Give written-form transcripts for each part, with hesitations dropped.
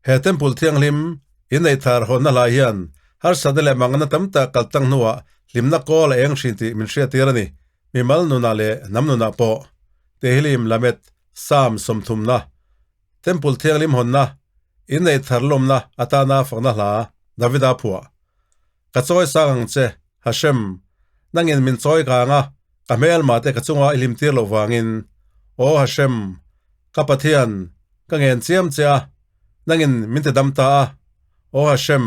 He Temple thianghlim inneih thar hawnna hlai hian harsatna leh mangna tam tak kal tlang hnuah hlimna kawl a eng hrin tih min hriattir a ni, mimal nunah leh hnam nunah pawh. Tehillim Lamed Psalm sawmthumna, Temple thianghlim hawnna, inneih thar lawmna atana fakna hla Davida phuah. Ka chawi sang ang che, Hashem, nangin min chawi kang a, ka hmelmah te ka chunga i hlimtir loh vangin. Aw Hashem, ka Pathian, ka ngen chiam che a, nangin min ti dam ta a. Aw Hashem,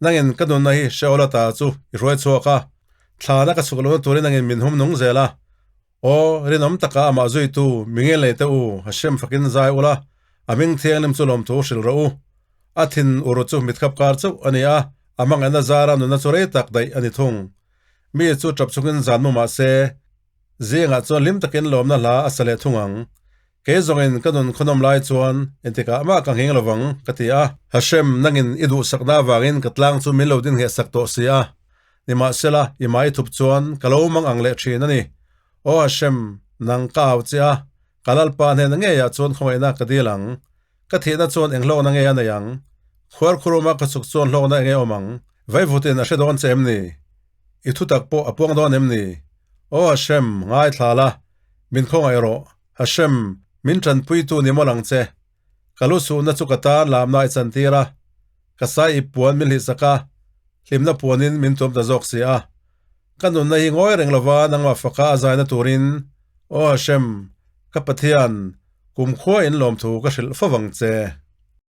nangin ka nunna hi Sheol ata chu i hruai chhuak a, thlana ka chhuk lohna turin nangin min hum nung zel a. Aw, rinawm taka amah zuitu mi nge lei teh u, Hashem fakin zai ula, a hming thianghlim chu lawmthu hrilh rawh u. A thin ur chu mitkhap kar chauh a ni a, a hmangaihna zara nunna chu rei tak daih a ni thung. Mi chu tap chungin zan mu mah se, zingah chuan hlim takin lawmna hla a sa leh thung ang. Kei zawngin ka nun khawnawm lai chuan engtikah mah ka ngheng lovang, ka ti a. Hashem, nangin i duhsakna avangin ka tlang chu min lo din ngheh sak tawh si a. Nimahsela, i mai thup chuan ka lo mang ang leh thin a ni. Aw Hashem, nang ka au che a, ka Lalpa hnena ngeiah chuan khawngaihna ka dil ang. Ka thihna chuan eng hlawkna nge a nei ang? Khuarkhuruma ka chuk chuan hlawkna enge awm ang? Vaivutin a hre dawn che em ni? I thutak pawh a puang dawn em ni? Aw Hashem, ngaithla la, min khawngaih rawh. Hashem, min tanpuitu ni mawlh ang che. Ka lu suhna chu ka tan lamna i chantir a, ka sai ip puan min hlihsak a, hlimna puanin min tuam ta zawk si a. Ka nunna hi ngawi reng lova nangmah faka a zaina turin, Aw Hashem, ka Pathian, kumkhua in lawmthu ka hrilh fo vang che.